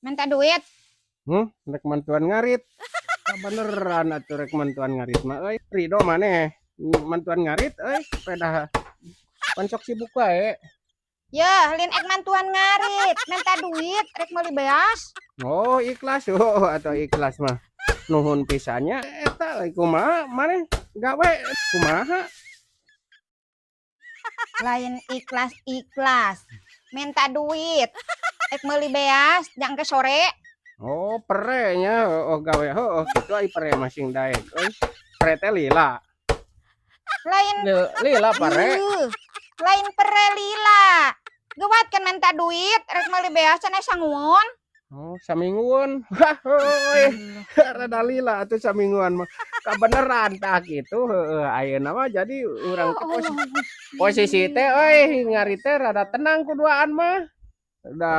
Minta duit. Rek mantuan ngarit. Beneran atuh rek mantuan ngarit mah euy. Ridho maneh mantuan ngarit euy, pedah pan sok sibuk wae. Ya, lin ek mantuan ngarit, minta duit rek meuli beas. Oh, ikhlas, oh atau ikhlas mah. Nuhun pisan nya eta euy, kumaha maneh gawe kumaha? Lain ikhlas-ikhlas. Minta duit. Ek meuli beas jang ke sore. Oh, pere nya, oh gawe, oh kitu ai pere masing daek euy. Pere teh lila. Lain Lila pare. Ih, lain pere lila. Gewat kan minta duit rek meuli beas cenah sanguun. Oh, samingguan. Hah, euy. Rada lila atuh samingguan mah. Kabeneran tah kitu, heueuh, ayeuna mah jadi urang teh posisi teh euy ngarit teh rada tenang kuduaan mah. Da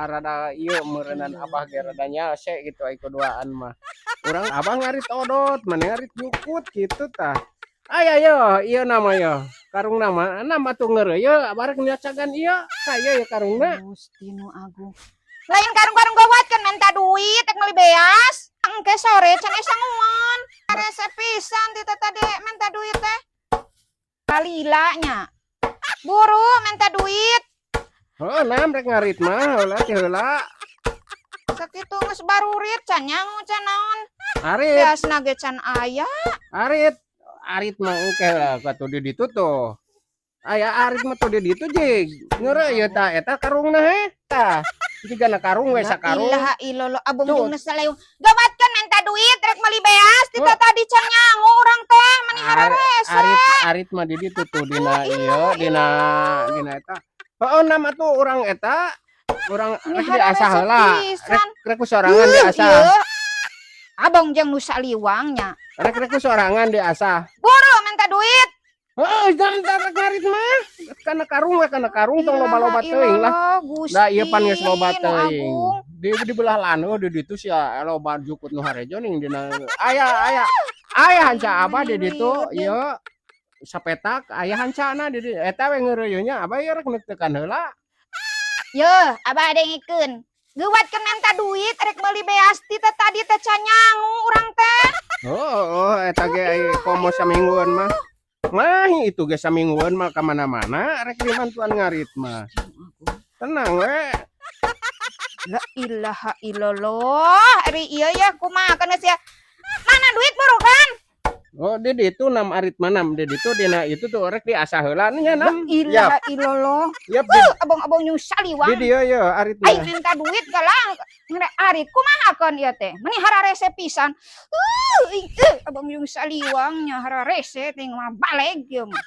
rada ieu meureunnan abah ge rada nyalse gitu ai kuduaan mah. Urang abah ngarit odot, maneh ngarit jukut kitu tah. Aya yo, ieu nama yo. Karungna mah nama tuh ngeureuyeuh abah rek nyacagan ieu. Ka ieu ye karungna. Gusti nu agung. Lain karung-karung gawat kan minta duit rek meuli beas. Engke sore can sanguan. Rese pisan ti teh tadi minta duit teh. Kalila nya. Buru minta duit. Heuh, nam rek ngarit mah heula ti heula. Sakitu geus barurit can nyangu can naon. Arit. Beasna ge can aya. Arit, arit mah engke lah katuh di ditu tuh. Aya arit mah tuh di ditu jig. Ngeureuyeuh tah eta karungna he. Tah. Jigana karung we La sakarung. ilaha illallah, abong Tuh. jeung nu saleung. Gawat kan minta duit rek meuli beas ti Oh. tadi can nyangu urang teh mani hararese. Arit arit mah di ditu tuh dina ieu dina dina eta. Heeh, nam atuh urang eta urang Mani rek diasah hararese heula. Rek pisan. Rek ku sorangan diasah. Ieu. Abong jeung nu saliwang nya. Rek rek ku sorangan diasah. Buru minta duit. Heeh, jangan rek ngarit mah. Kana karung we, kana karung, tong loba-loba teuing lah. Gusti. Da ieu pan geus loba nu teuing. agung. Di belah laneuh di ditu sia loba jukut nu harejo ning dina aya aya aya hanca abah di ditu ieu sapetak aya hancana di dieu. Eta we ngeureuyeuh nya abah ieu rek neukeukan heula. Yeuh, abah dengikeun. Geuwat kan minta duit rek meuli beas ti teh tadi teh can nyangu urang teh. Oh, eta ge ai komo samingguan mah. Mah itu ge samingguan mah ka mana-mana rek dibantuan ngarit mah. Tenang we. La ilaha illallah. Ari ieu ya kumaha kan geus ya. Mana duit buru kan? Oh, di ditu nam arit mah nam di ditu dina itu tuh rek diasah heula nya La nam. ilaha illallah. Yap, di, Abong-abong nyung saliwang. di dieu ye arit Aing mah. minta duit galang ngere arit kumaha kan ieu teh? Meni hararese pisan. Abang yung saliwang nya hararese teh mah baleg ieu mah.